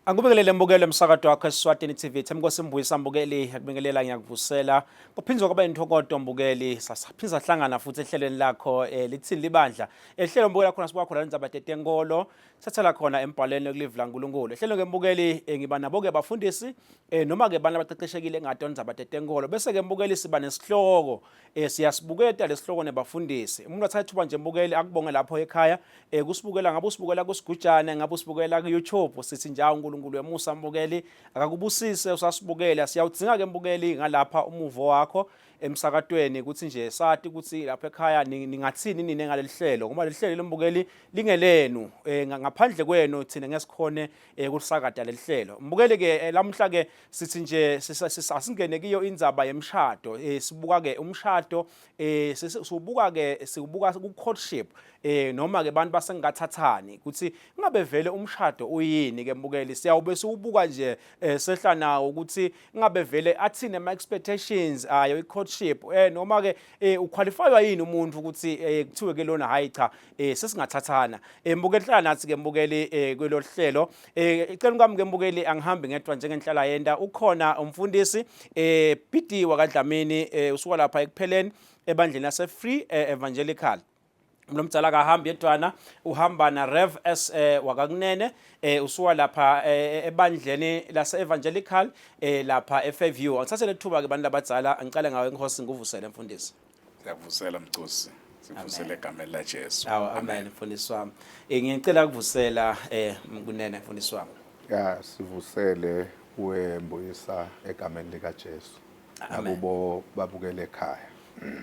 Angikubingelele mbukelo emsakato wakho eSwatini TV. Themkosi Mbuyisa mbukeli, ngiyakubingelela ngiyakuvusela. Kuphindze kwaba intokoto mbukeli, sasaphinza hlangana futhi ehlelweni lakho eh, lithini libandla. Ehlelo mbukeli khona sibuka khona indzaba tetenkolo, sathela khona embhalweni kulive laNkulunkulu. Ehlelo ke mbukeli eh, ngiba nabo ke abafundisi eh, noma ke abantu abaqeqeshekile ngato indzaba tetenkolo. Bese ke mbukeli siba nesihloko eh, siyasibuketa lesihloko nebafundisi. Umuntu athatha ithuba nje mbukeli akubonge lapho ekhaya eh kusibukela ngabe usibukela kusigujane ngabe usibukela ku YouTube sithi nje uNkulunkulu wemusa mbukeli akakubusise usasibukela siyawudzinga ke mbukeli ngalapha umuvo wakho emsakatweni ukuthi nje sati ukuthi lapha ekhaya ningathini nini ngaleli hlelo ngoba leli hlelo lembukeli lingelenu eh, ngaphandle kwenu thina ngesikhone eh, kulisakata leli hlelo mbukeli ke eh, lamuhla ke sithi nje asingene kiyo indzaba yemshado sibuka ke umshado eh sibuka ke sibuka ku courtship eh noma ke abantu basengathathani ukuthi ngabe vele umshado uyini ke mbukeli siyawube siwubuka nje eh, sehla nawo ukuthi ngabe vele athini ama expectations ayo i courtship eh noma ke eh, uqualifywa yini umuntu ukuthi eh, kuthiwe ke lona hayi cha eh sesingathathana eh mbukeli hlala nathi ke mbukeli eh kwelo hlelo eh icela kwami ke mbukeli angihambi ngedwa njengenhlala yenda ukhona umfundisi eh PD wakaDlamini eh usuka lapha ekupheleni ebandleni lase Free eh, Evangelical lo mdzala akahambi yedwana uhamba na Rev S eh, wakakunene eh, usuka lapha eh, ebandleni lase Evangelical eh, lapha eFairview angithathe lethuba ke bantu labadzala angiqale ngawe inkosi nguvusele mfundisi Siyakuvusela mcusi. Sivusele egameni laJesu. Awu amen mfundisi wami. Eh ngicela ukuvusela eh kunene mfundisi wami. Ya sivusele kuwe Mbuyisa egameni likaJesu. Nakubo babukele ekhaya.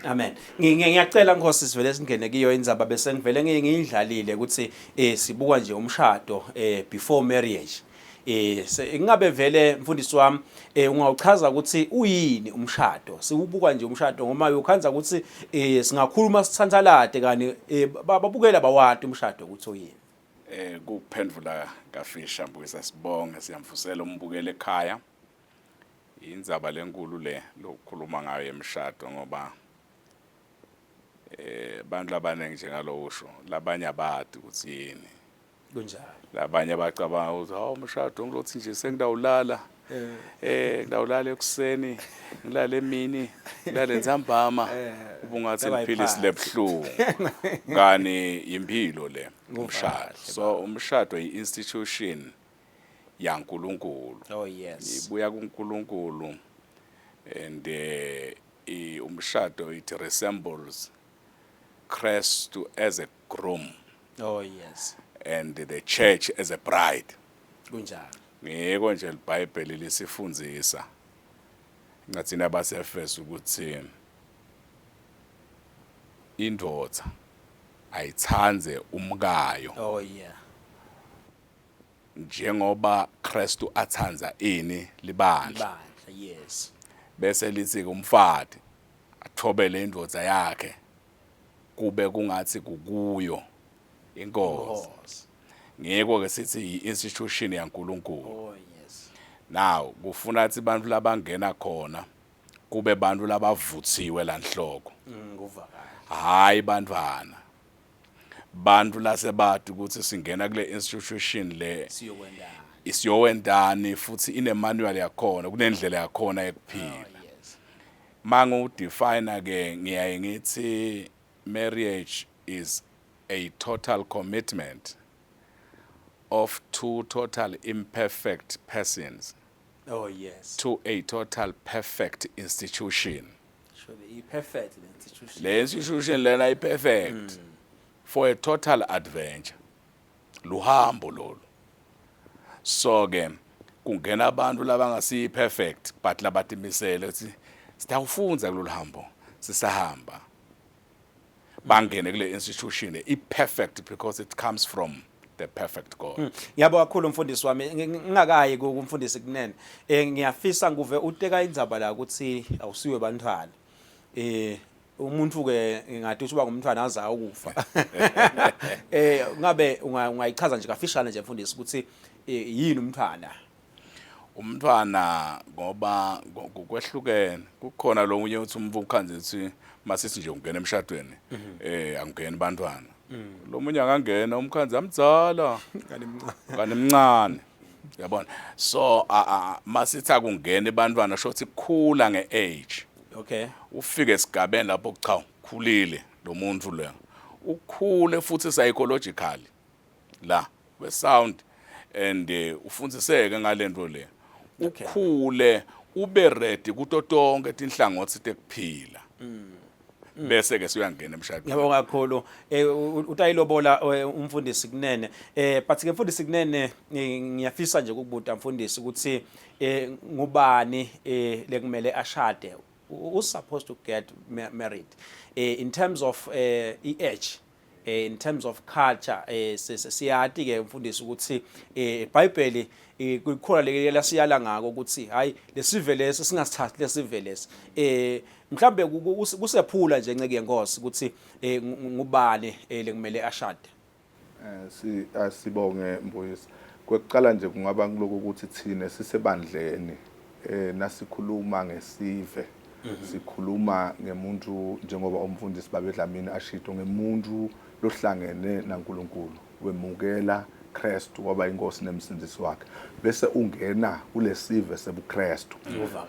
Amen. Ngiyacela Nkosi sivele singene kiyo indzaba bese ngivele ngiyidlalile ukuthi eh sibuka nje umshado eh before marriage. Eh ingabe vele mfundisi wami eh ungawuchaza ukuthi uyini umshado siwubuka nje umshado ngoba uyokhanza ukuthi eh singakhuluma sithantalade kani eh, babukela bawati umshado ukuthi uyini. Eh kuphendvula kafisha mbuyisa sibonge siyamvusela umbukele ekhaya. Indzaba lenkulu le lokukhuluma ngayo yemshado ngoba eh bantu abaningi njengalokusho labanye abadi ukuthi yini. Kunjalo. Labanye bacabanga ukuthi hawu umshado ngilothi nje sengidawulala. Eh, eh ngidawulala ekuseni, ngilale emini, ngilale ntsambama. Eh, Ubungathi liphilisi lebuhlungu. Kani impilo le umshado. So umshado i-institution yaNkulunkulu. Oh yes. Ibuya kuNkulunkulu and eh umshado it resembles Kristu as a groom. Oh yes. And the church as a bride. Kunjalo. Ngiko nje iBhayibheli lisifundzisa encwadini yabaseEfesu ukuthi indvodza ayitsandze umkayo. Oh yeah. Njengoba Kristu atsandza ini libandla. Libandla, yes. Bese lithi umfati athobele indvodza yakhe kube kungathi kukuyo inkosi ngiko ke sithi i-institution yaNkulunkulu oh yes now kufuna ukuthi abantu labangena khona kube bantu labavuthiwe lanhloko mm, kuva kahle hayi bantwana bantu lasebati ukuthi singena kule institution le siyokwendani isiyowendani futhi ine manual yakhona kunendlela yakhona yekuphila oh, yes Mangiwudefine ke ngiyaye ngithi marriage is a total commitment of two total imperfect persons Oh yes. to a total perfect institution. Surely i-perfect le institution. Le institution lena i-perfect for a total adventure. Luhambo lolu. So ke kungena abantu labangasi perfect but labatimisele ukuthi sitawufundza kulolu hambo sisahamba. Bangene kule institution i perfect because it comes from the perfect God. Hmm. Ngiyabonga kakhulu mfundisi wami ngingakayi kumfundisi kunene. Eh ngiyafisa nguve uteka indzaba la ukuthi awusiwe bantwana. Eh umuntu ke ngathi usuba ngumntwana aza ukufa eh ngabe ungayichaza nje kafishane nje mfundisi ukuthi eh, yini umntwana umntwana ngoba kwehlukene kukhona lo munye uthi umvu ukhanze uthi masithi nje ungena emshadweni mhm. eh angeni bantwana mm. lo munye akangena umkhanze amdzala kanti mncane Yabona, so masithi akungena ebantwana, shothi kukhula ngeage. Ufike esigabeni lapho cha, ukhulile lo muntu lo, ukhule futhi psychologically la we sound and ufundiseke ngalento le, ukhule ube ready kuto tonke tinhlangothi tekuphila, bese ke siyangena emshadweni. Ngiyabonga kakhulu. Utayilobola umfundisi kunene. But ke mfundisi kunene, ngiyafisa nje ukubuta mfundisi ukuthi ngubani lekumele ashade, who's supposed to get married in terms of age, in terms of culture? Siyati ke mfundisi ukuthi iBhayibheli kukhona leli lasiyala ngako ukuthi hayi, lesive lesi singasithathi, lesive lesi. Mhlambe kusephula nje, nceke yenkosi, ukuthi ngubani lekumele ashade? Si asibonge Mbuyisa. Kwekuqala nje kungaba kuloko ukuthi thina sisebandleni, nasikhuluma ngesive sikhuluma ngemuntu, njengoba umfundisi babedlamini ashito, ngemuntu lohlangene naNkulunkulu, wemukela Kristu waba inkosi nemsindisi wakhe, bese ungena kulesive sebuKristu.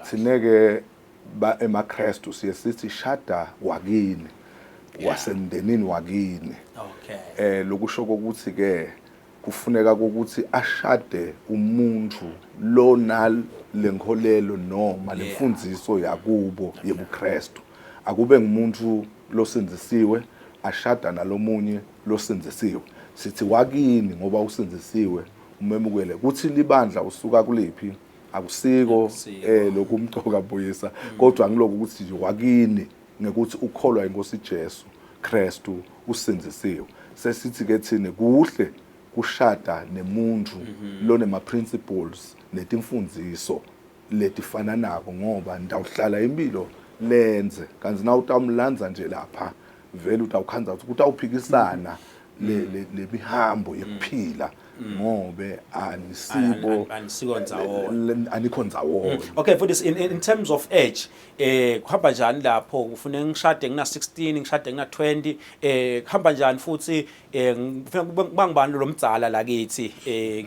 Thineke ba emaKristu siye sithi shada wakini, wasemndenini wakini. Lokusho kokuthi ke kufuneka ukuthi ashade umuntu lona lenkholelo noma lemfundiso yakubo yebuKristu, akube ngumuntu losindzisiwe ashada nalomunye losindzisiwe. Sithi wakini ngoba usindzisiwe, umemukele. Kuthi libandla usuka kuliphi akusiko Akusiko. Lokumcoka buyisa, kodwa ngiloko ukuthi nje wakini ngekuthi ukholwa inkosi Jesu Kristu, usindzisiwe. Sesithi ke thine kuhle kushada nemuntu lonema principles netimfundziso letifananako, ngoba ndawuhlala impilo lenze, kanti na utawumlandza nje lapha vele utawukhandza ukuthi kutawuphikisana le mihambo yekuphila, ngobe anisibo Anisiko ndzawonye. Anikho ndzawonye. Okay mfundisi, in terms of age, kuhamba njani lapho? Kufuneka ngishade ngina 16, ngishade ngina 20, kuhamba njani? Futhi ngifuna kuba ngubani lo mdzala lakithi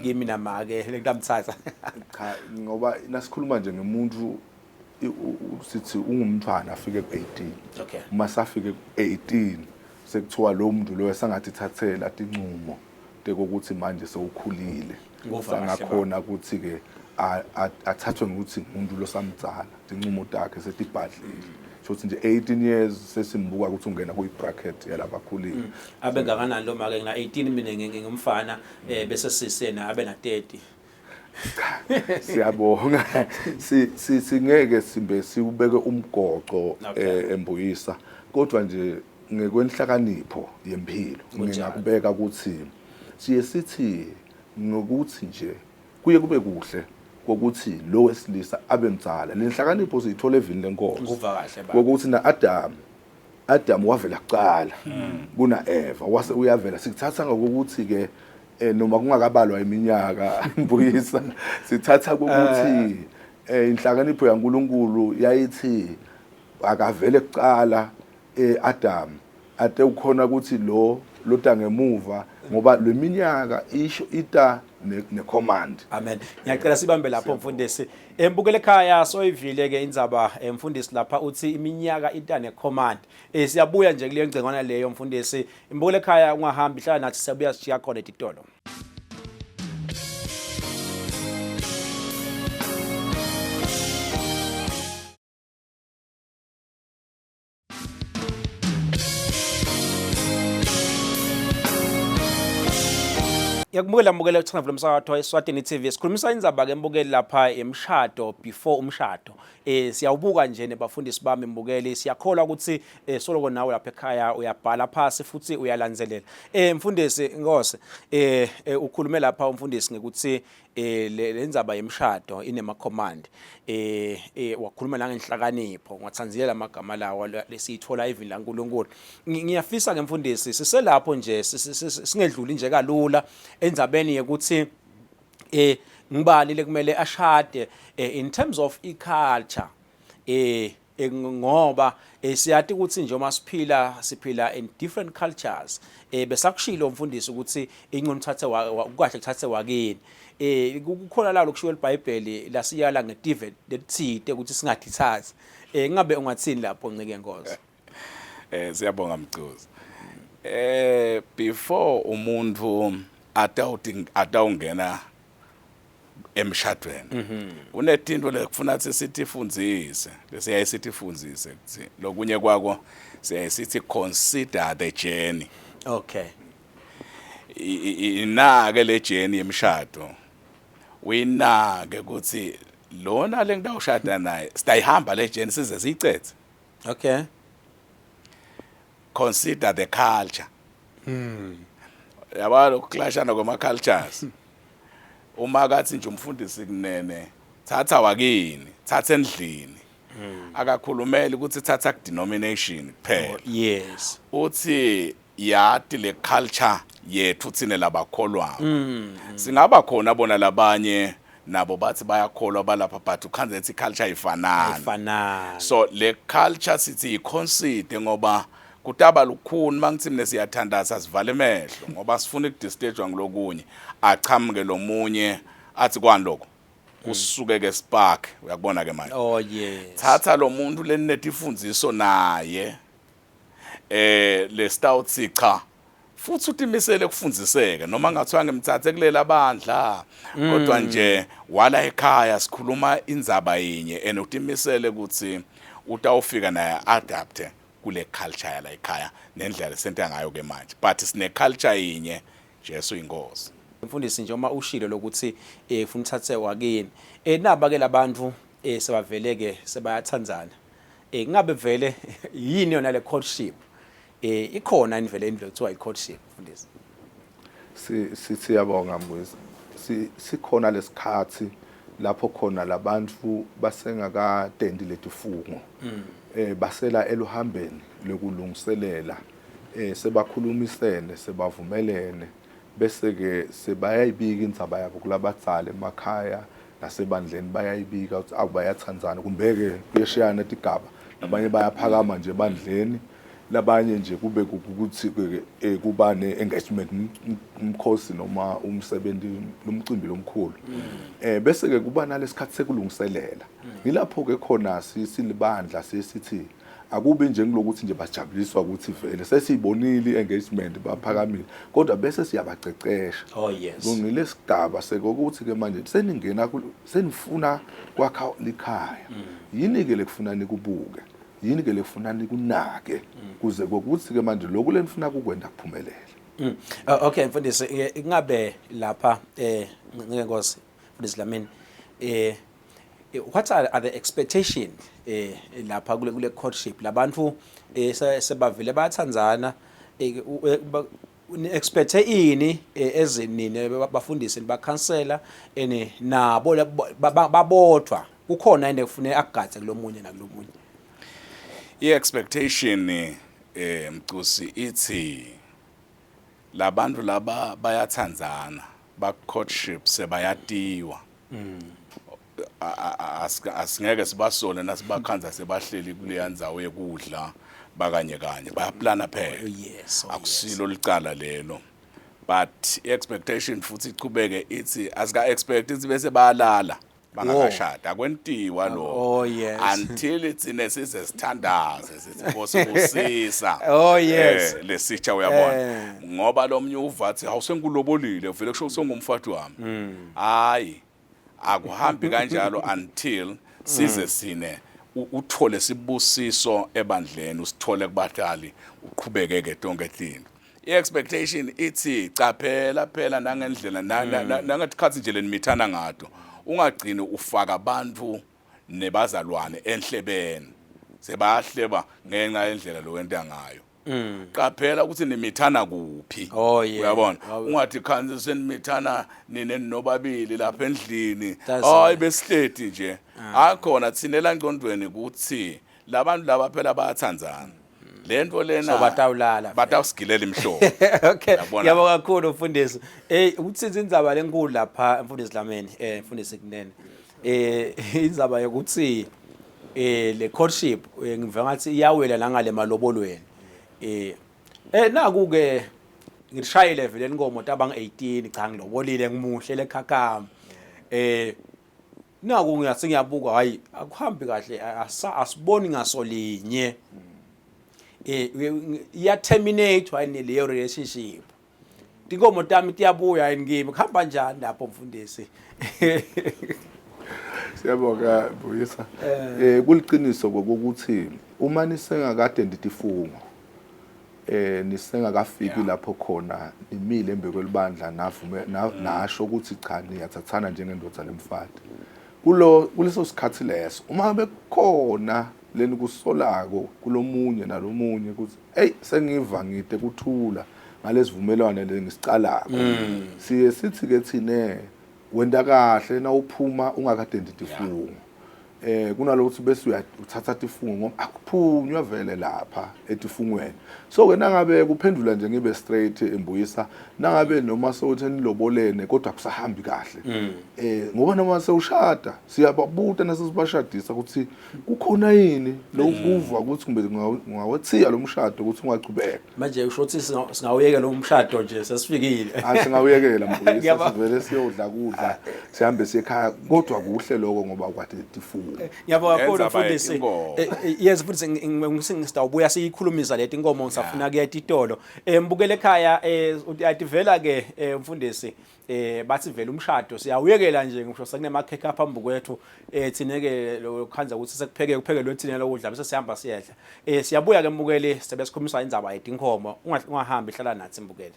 kimi namake lekutamthatha? Cha, ngoba nasikhuluma nje ngemuntu sithi ungumntwana afike ku-18. Uma safike ku-18 sekuthiwa lo muntu lo sangathi thathela tincumo tekokuthi manje sewukhulile. Nguva kahle. Sangakhona ukuthi-ke athathwe ngokuthi umuntu losamdzala, tincumo takhe setibhadlile. Shothi nje 18 years sesimbuka ukuthi ungena kuyi-bracket yalabakhulile. Abe ngakanani lo make? Ngina 18 mina, ngingumfana, bese sisena abe na 30. Siyabonga. Singeke simbe siubeke umgoco embuyisa, kodwa nje ngekwenhlakanipho yempilo ngingakubeka ukuthi siye sithi ngokuthi nje kuye kube kuhle kokuthi lo wesilisa abe mdzala. Lenhlakanipho siyithola evini lenkosi. Nguva kahle baba. Kokuthi na Adam wavela kuqala kuna Eva, wase uyavela. Sikuthatha ngokuthi ke noma kungakabalwa iminyaka mbuyisa, sithatha ukuthi inhlakanipho yaNkuluNkulu yayithi akavele kuqala Adam, ate ukhona ukuthi lo lota ngemuva, ngoba leminyaka isho ita ne command. Amen. Ngiyacela sibambe lapho mfundisi. Embukele ekhaya, soyivile ke indzaba mfundisi lapha uthi iminyaka ita ne command. Siyabuya nje kuleyo ngcengwana leyo mfundisi. Imbukele ekhaya, ungahambi, hlala nathi, siyabuya sishiya khona etitolo. Yakumukela mbukela uthanda vula umsakazo eSwatini TV. Sikhulumisa indzaba ke mbukeli lapha emshado, before umshado. Siyawubuka nje nebafundisi bami mbukeli, siyakholwa ukuthi soloko nawe lapha ekhaya uyabhala phasi futhi uyalandzelela. Mfundisi Nkosi, ukhulume lapha umfundisi ngekuthi le ndzaba yemshado inema command. Wakhuluma nangenhlakanipho, ngatsandzile lamagama lawa lesiyithola evini laNkulunkulu. Ngiyafisa ke mfundisi, siselapho nje, singedluli nje kalula endzabeni yekuthi ngibani lekumele ashade in terms of i-culture. Ngoba siyati ukuthi nje uma siphila siphila in different cultures. Besakushilo umfundisi ukuthi incono uthathe kukahle kuthathe wakini. Kukhona la lokushiwo eBhayibheli lasiyala ngetive lethite ukuthi singadithathi. Ngabe ungathini lapho ncike nkosi? Siyabonga Mcuzi. Before umuntu atawuthi atawungena emshadweni kunetinto lekufuna ukuthi sithi fundzise, lesiyaye sithi fundzise kuthi lokunye kwako siyaye sithi consider the journey. Inake le journey yemshado, uyinake ukuthi lona lengitawushada naye sitayihamba le journey size siyicedze. Consider the culture. Yabona ukuclashana kwama cultures. Uma kathi nje umfundisi kunene thatha wakini, thatha endlini. Akakhulumeli ukuthi thatha ku denomination kuphela. Uthi yati le culture yethu thine labakholwayo. Singaba khona bona labanye nabo bathi bayakholwa balapha, but ukhanze ethi culture ifanana. Ayifanani. So le culture sithi iconsider ngoba kutaba lukhuni mangithi mina siyathandaza sivale emehlo ngoba sifuna ukudisturjwa ngilokunye, achamuke lomunye athi kwani lokho kusuke ke spark, uyakubona ke manje. Oh yes. Thatha lo muntu lenetifundziso naye le stout, cha futhi utimisele kufundziseka noma ngathiwa ngimthathe kulela bandla, kodwa nje wala ekhaya sikhuluma indzaba yinye and utimisele ukuthi utawufika naye adapte kule culture yala ekhaya nendlela lesenta ngayo ke manje, but sine culture yinye, Jesu inkosi. Mfundisi, nje uma ushilo lokuthi ufuna uthathe wakini, naba ke labantu sebavele ke sebayathandzana, kungabe vele yini yona le courtship? Ikhona indlela indlela kuthiwa i courtship, mfundisi? Si Siyabonga Mbuyisa. Sikhona lesikhathi lapho khona labantu basengakatendi letifungo. Basela eluhambeni lokulungiselela, sebakhulumisene, sebavumelene, bese ke sebayayibika indzaba yabo kulabadzala emakhaya nasebandleni, bayayibika ukuthi awu bayathandzana, kumbe ke kuyeshiyana tigaba, labanye bayaphakama nje ebandleni, labanye nje kube ukuthi ke kuba ne-engagement, umkhosi noma umsebenzi lomcimbi lomkhulu, bese ke kuba nalesikhathi sekulungiselela. Ngilapho ke khona silibandla sesithi akubi nje ngilokuthi nje bajabuliswa ukuthi vele sesiyibonile i-engagement baphakamile, kodwa bese siyabacecesha. Oh yes. Ngilesigaba sekokuthi ke manje seningena senifuna kwakha likhaya, yini ke lekufuna nikubuke, yini ke lekufuna nikunake kuze kokuthi ke manje lokhu lenifuna kukwenda kuphumelele. Okay mfundisi, ingabe lapha ngenkosi mfundisi Dlamini, what are the expectation lapha kule courtship labantu sebavele bayathandzana, ni expect ini ezinini bafundisi bakhansela ene nabo babodwa, kukhona ene kufuneka akugadze kulomunye nakulomunye? I-expectation Mcusi ithi labantu laba bayathandzana, ba courtship, sebayatiwa. Asingeke sibasole nasibakhanza sebahleli kuleya ndzawo yekudla bakanye kanye, bayaplana phela. Akusilo licala lelo, but i-expectation futhi ichubeke ithi asika expect ithi bese bayalala bangakashada, akwentiwa lo until thine size sithandaze sithi Nkosi busisa lesitsha, uyabona, ngoba lo mnye uvathi awusengulobolile vele kusho usengumfati wami. Hayi, akuhambi kanjalo until size sine uthole sibusiso ebandleni, usithole kubatali, uqhubeke ke tonke tinto. I-expectation ithi caphela phela nangendlela nangetikhathi nje lenimithana ngato, ungagcini ufaka abantu nebazalwane enhlebeni sebayahleba ngenxa yendlela lo wenta ngayo. Qaphela ukuthi nimithana kuphi. Uyabona, ungathi khansi senimithana nine nobabili lapha endlini, hayi besihleti nje akhona thina la ngcondweni ukuthi labantu laba phela bayathandzana, lento lena So batawulala vele. Batawusigilela imhlobo. Okay. Uyabona? Ngiyabonga kakhulu mfundisi. Ukuthinta indzaba lenkulu lapha mfundisi Dlamini, mfundisi Kunene. Indzaba yokuthi Eh le courtship eh, ngiva ngathi iyawela nangale malobolweni. Eh eh naku ke ngishayile vele inkomo tabang 18 cha ngilobolile ngimuhle lekhakhama. Eh naku ngiyathi ngiyabuka hayi akuhambi kahle asiboni ngasolinye. Eh iya terminate wayini leyo relationship. Tinkomo tami tiyabuya yini kimi kuhamba njani lapho mfundisi? Siyabonga Buyisa. Eh kuliqiniso ukuthi uma nisengakade nditifungo eh nisengakafiki lapho khona nimile embe kwelibandla navume nasho ukuthi cha niyathathana njengendoda nemfati. Kulo kuleso sikhathi leso uma bekukhona leni kusolako kulomunye nalomunye ukuthi Ey sengiva ngide kuthula ngalesivumelwano lengisicalako. Mm. Siye sithi ke thine wenda kahle na uphuma ungakadendi tifungo. Eh kunalokuthi bese uyathatha tifungo ngoba akuphunywa vele lapha etifungweni. So ke nangabe kuphendula nje ngibe straight embuyisa nangabe noma sewuthi nilobolene kodwa kusahambi kahle. Mm. Eh ngoba noma sewushada siyababuta nasesibashadisa ukuthi kukhona yini lokuva ukuthi kumbe ungawethiya lo mshado ukuthi ungachubeka manje usho ukuthi singawuyekela umshado nje sesifikile ah singawuyekela mfowethu sivele siyodla kudla sihambe siye ekhaya kodwa kuhle lokho ngoba kwade tifungo eh, ngiyabonga kakhulu mfundisi eh, eh, yes mfundisi ngisitawubuya siyikhulumisa leti inkomo ngisafuna kuya etitolo mbukele ekhaya uyativela ke mfundisi eh bathi vele umshado siyawuyekela nje ngisho sekunemakhekhe aphambi kwethu eh thina ke lokhanza ukuthi sekupheke kuphekelwe thina lokudla bese sihamba siyedla eh siyabuya ke mbukeli sebe sikhulumisa indzaba yetinkomo ungahambi hlala nathi mbukeli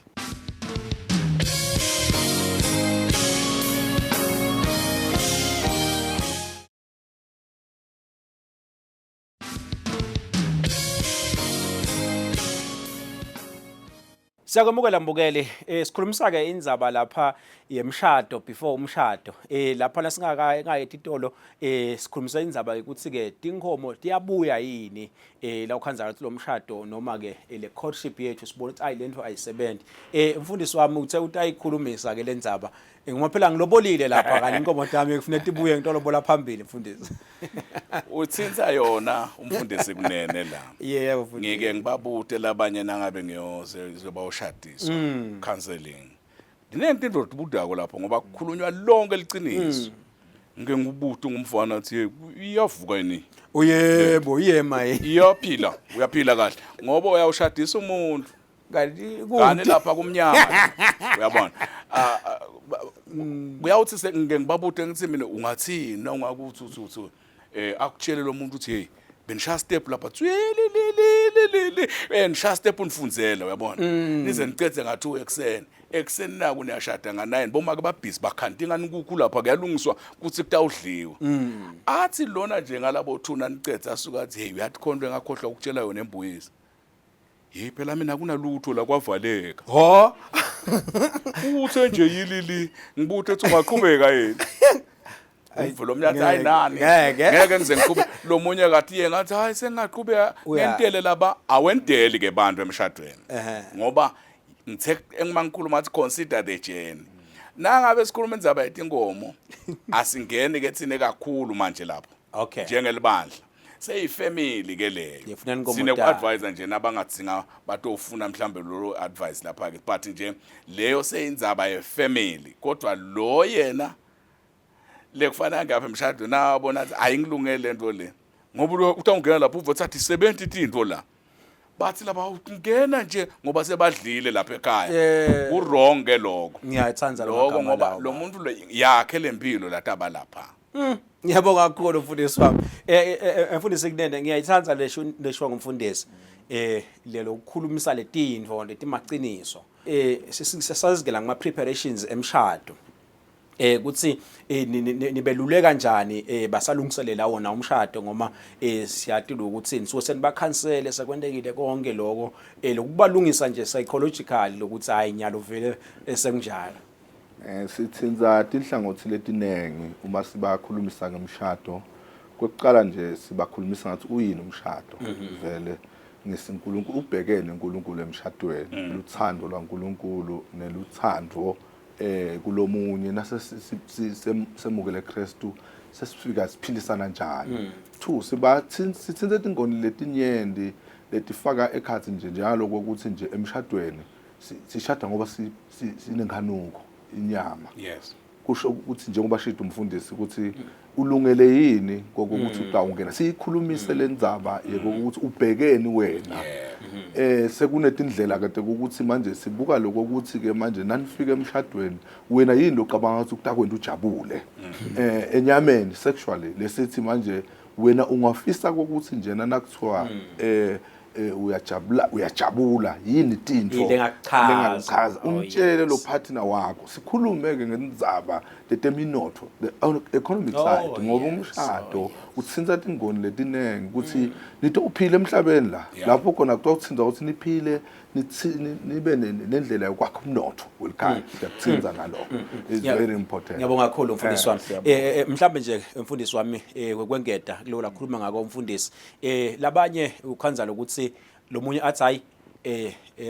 Siyakwemukela mbukeli eh sikhulumisa ke indzaba lapha yemshado before umshado eh lapha lasingaka engayethi itolo eh sikhulumisa indzaba ukuthi ke tinkomo tiyabuya yini eh la ukhanza ukuthi lo mshado noma ke eh, le courtship yethu sibona ukuthi ayi lento ayisebenzi eh mfundisi wami uthe utayikhulumisa ke lendzaba eh, ngoba phela ngilobolile lapha kanti inkomo tami kufuneka ibuye ngitolobola phambili mfundisi Uthinta yona umfundisi kunene la. Yebo mfundisi. Ngike ngibabute labanye nangabe ngiyoze bawushadiswa mm. counseling. Ndinento indoda ubudako lapho ngoba kukhulunywa lonke liqiniso. Mm. Ngike ngibute ngumfana athi iyavuka yini? Uyebo yema Iyaphila, uyaphila kahle ngoba uyawushadisa umuntu. Kanti kanti lapha kumnyama uyabona ah, ah, kuyawuthi ngike ngibabute ngithi mina ungathini na ungakuthi uthi uthi eh akutshele lo muntu uthi hey benishaya step lapha tswili li li li li eh nishaya step unifunzela uyabona mm. nize nicedze nga2 ekuseni ekuseni naku niyashada nga9 bomake babhizi bakhantinga nkukhu lapha kuyalungiswa kuthi kutawudliwa mm. athi lona nje ngalabo thuna nicedze asuka athi hey uyathi khona engakhohlwa ukutshela yona embuyisi Hey phela mina kunalutho la kwavaleka. Ho? Uthe nje yilili ngibuthe ethi ungaqhubeka yena. Umvula omnye athi hayi nani. Ngeke. Ngeke ngize ngiqhube. Lo munye kathi yena ngathi hayi sengingaqhubeka ngentele laba awenteli ke bantu emshadweni. Ngoba ngithe engima ngikhuluma athi consider the journey. Nangabe sikhuluma indzaba yetinkomo asingeni ke thina kakhulu manje lapho. Okay. Njengelibandla. Seyifamily ke leyo. Ngifuna inkomo Sine tabo. advisor nje nabangadzinga batofuna mhlambe lolo advice lapha ke but nje leyo seyindzaba yefamily kodwa lo yena lekufana ngapha emshadweni nabona athi ayingilungele lento le ngoba lo utawungena lapho uve uthi 70 tinto la bathi laba ungena nje ngoba sebadlile lapha ekhaya Yeah. ku wrong ke lokho Ngiyayithanda lokho lamagama ngoba lawo. lo muntu lo yakhe lempilo lataba lapha Ngiyabonga kakhulu mfundisi wami. Eh, eh, eh, eh mfundisi kunene ngiyayithanda lesho lesho ngumfundisi. Eh lelo ukukhulumisa letintfo letimaciniso. Eh sisazigela ngama preparations emshado. Eh kuthi eh, nibelule kanjani eh basalungiselela wona umshado ngoba eh siyati ukuthi nisuke senibakhansele sekwentekile konke lokho eh lokubalungisa nje psychologically lokuthi hayi nyalo vele sekunjalo. Eh sithinza tinhlangothi letinengi uma sibakhulumisa ngemshado. Kwekuqala nje sibakhulumisa ngathi uyini umshado mhm. vele ngisinkulunkulu ubhekene uNkulunkulu emshadweni mm. luthando lwaNkulunkulu neluthando Kulomunye nase semukele Kristu, sesifika siphilisana njani? Two, siba sitsintse tingoni letinyenti letifaka ekhatsi nje njalo kokuthi nje emshadweni sishada ngoba sinenkhanuko, inyama. Kusho ukuthi njengoba shida umfundisi ukuthi ulungele yini kokuthi utawungena, siyikhulumise le ndzaba yekokuthi ubhekeni wena. Sekunetindlela ke ukuthi manje sibuka lokho ukuthi ke manje nanifika emshadweni, wena yini locabanga ukuthi kutakwenta ujabule enyameni, sexually? Lesithi manje wena ungafisa ukuthi njena nakuthiwa uyajabula, uyajabula yini tintfo Yini lengakuchaza? Lengakuchaza. Umtshele lo partner wakho, sikhulume ke ngendzaba leteminotfo, the economic side, ngoba umshado utsinta tingoni letinengi ukuthi nito uphile emhlabeni la lapho khona kutawutsinza ukuthi niphile, nibe nendlela yokwakha umnotfo welikhaya. Siyakutsinza nalokho, it's very important. Ngiyabonga kakhulu, mfundisi wami. Siyabonga. Mhlambe nje, mfundisi wami, kwengeda kulo lakhuluma ngako umfundisi, labanye ukhanza lokuthi lo munye athi, hayi,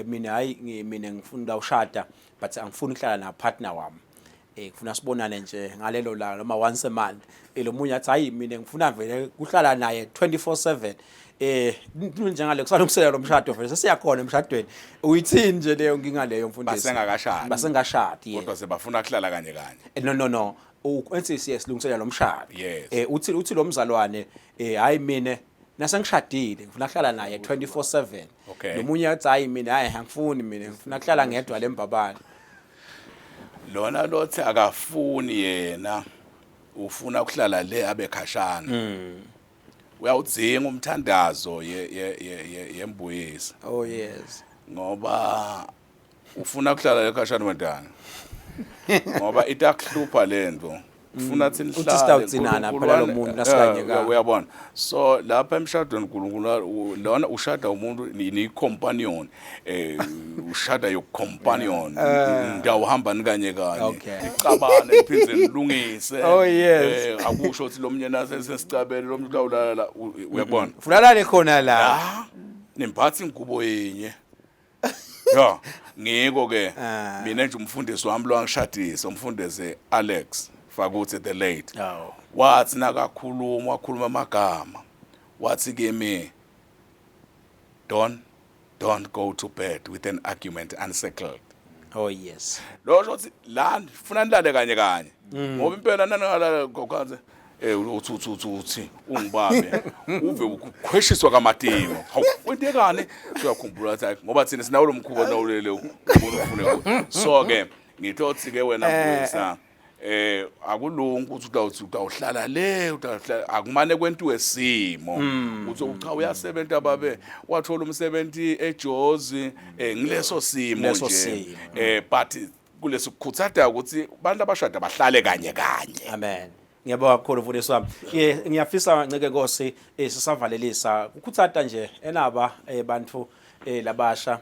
mina, hayi, mina ngifuna ushada, but angifuni ukuhlala na partner wami, ngifuna sibonane nje ngalelo langa noma once a month. Lo munye athi, hayi, mina ngifuna vele kuhlala naye 24/7. Njengale kusalungiselela lo mshado, vele sesiyakhona emshadweni. Uyithini nje leyo nkinga leyo, mfundisi? Basengakashadi. Basengashadi, yeah. Kodwa sebafuna kuhlala kanye kanye. No, ensi siye silungiselela lo mshado. Uthi lo mzalwane, hayi, mina nasengishadile ngifuna kuhlala naye 24/7. Nomunye athi, hayi, mina, hayi, angifuni, mina ngifuna kuhlala ngedwa lembabane. Lona lothi akafuni, yena ufuna ukuhlala le abe khashana, uyawudzinga umthandazo ye ye ye yembuyisa. Oh yes. Ngoba ufuna ukuhlala le khashana wendana, ngoba itakuhlupha lento, ufuna thi Uthi sitawugcinana phela lo muntu nasikanye ka. Uyabona, so lapha emshadweni uNkulunkulu lona ushada umuntu ni companion, ushada your companion, ndawuhamba nikanye kanye, icabane liphindze nilungise. Akusho ukuthi lo mnye nase sesicabele lo muntu utawulala, uyabona. Fulalale khona la. La nimphatha ingubo yinye ya. Ngiko ke mina nje umfundisi wami lo angishadisa, umfundisi Alex Fakuthe the late, wathi nakakhuluma, wakhuluma amagama, wathi kimi, Don't go to bed with an argument unsettled." Oh yes. Lo sho ukuthi la funa nilale kanye kanye, ngoba impela naningalala kokhanze uthi uthi uthi uthi ungibambe uve ukukhweshiswa kamatimo, hawu, kwentekani? Uyakhumbula ukuthi hayi, ngoba thina sinawo lo mkhuba, nawulele ubona ufune kuthi. So ke ngithothi ke wena Mbuyisa, akulungi ukuthi utawuthi utawuhlala le, utawuhlala, akumane kwentiwe simo uthi cha, uyasebenza babe, wathola umsebenzi eJozi, ngileso simo Leso nje. Simo. But kulesikukhuthaza ukuthi abantu abashada bahlale kanye kanye. Amen. Ngiyabonga kakhulu, mfundisi wami. Ngiyafisa, nceke Nkosi, sisavalelisa kukhuthata nje enaba bantu labasha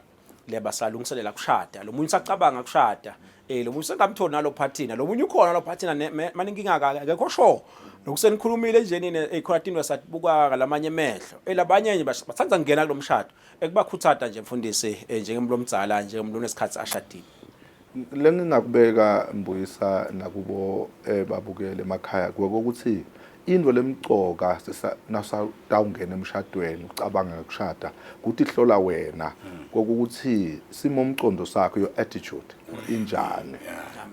lebasalungiselela kushada. Lo munye usacabanga kushada. Lo munye usengamtholi nalo partner. Lo munye ukhona lo partner, maninkinga akekho sure. Lokusenikhulumile nje nini, khona tinto sabuka ngalamanye emehlo. Labanye nje batsandza kungena kulomshado. Ekubakhuthaza nje, mfundisi, njengemuntu omdzala, njengomuntu onesikhathi ashadile. Lengingakubeka, Mbuyisa, nakubo babukele emakhaya, ukuthi into lemcoka nasawungena emshadweni, ucabanga ngekushada, ukuthi hlola wena kokuthi simo umcondo sakho, your attitude injani.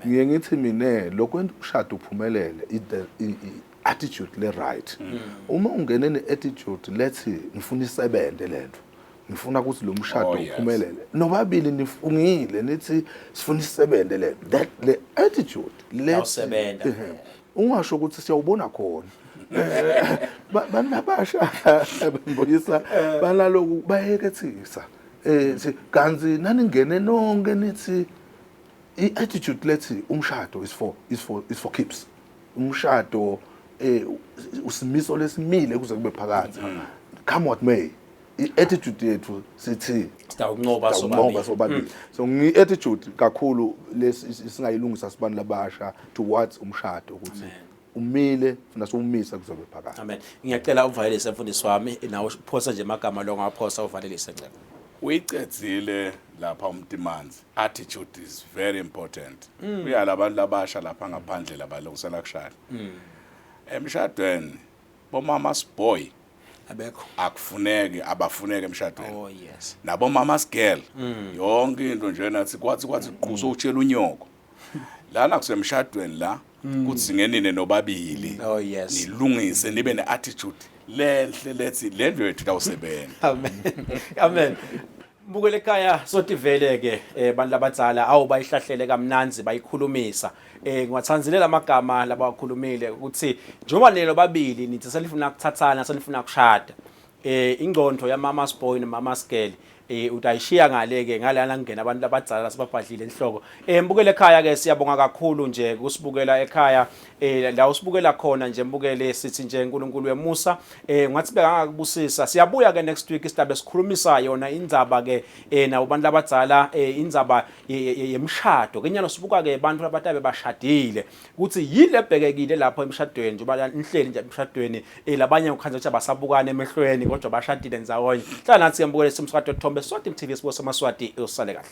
Ngiye ngithi mine lokho umshado uphumelele attitude le right. Uma ungene ne attitude lethi ngifuna isebenze lento, ngifuna ukuthi lo mshado uphumelele, nobabili nifungile nithi sifuna isebenze lento, that le attitude lethi Yawusebenza. Ungasho ukuthi siyawubona khona. Bantu abasha, Mbuyisa, banaloku bayekethisa, kanti naningene nonke nithi i-attitude lethi umshado is for keeps, umshado usimiso lesimile kuze kube phakathi, come what may. I-attitude yethu sithi Sitawunqoba sitawunqoba sobabili. Sobabili. So ngi-attitude kakhulu lesi singayilungisa sibantu labasha towards umshado, ukuthi umile, funa siwumisa kuzobe phakathi. Amen. Ngiyacela uvalelise, mfundisi wami, nawe uphosa nje amagama lo ngawaphosa, uvalelise, ncebo. Uyicedzile lapha umtimanzi. Attitude is very important. Uyala abantu labasha lapha ngaphandle labalungisela kushada. Emshadweni bomama's boy Abekho. Akufuneki, abafuneki emshadweni. Oh yes. Nabo mama's girl. Yonke into nje nathi kwathi quso utshela unyoko. Lana kusemshadweni la kuthi ngenine nobabili. Oh yes. Nilungise, nibe ne-attitude lenhle lethi le ndlu yethu itawusebenza. Amen. Amen. Mbukele ekhaya, sotivele ke bantu labadzala awu bayihlahlele kamnandzi, bayikhulumisa. Ngiwatsandzile lamagama labawakhulumile ukuthi njengoba nelo babili nithi selifuna kuthathana, selifuna kushada. Ingqondo ya mama's boy no mama's girl utayishiya ngale ke ngalana kungena abantu abadzala sebabhadlile enhloko. Mbukele ekhaya ke, siyabonga kakhulu nje kusibukela ekhaya, la usibukela khona nje mbukele, sithi nje uNkulunkulu wemusa ngathi bekangakubusisa. Siyabuya ke next week, sidabe sikhulumisa yona indzaba ke nabo bantu abadzala, indzaba yemshado ke. Nyalo sibuka ke abantu abatabe bashadile ukuthi yini lebhekekile lapho emshadweni, njengoba nihleli nje emshadweni, labanye ukhanza ukuthi abasabukana emehlweni kodwa bashadile ndzawonye. Hlala nathi ke mbukele, simsakato Thombe, Swati TV, sibo samaswati. Usale kahle.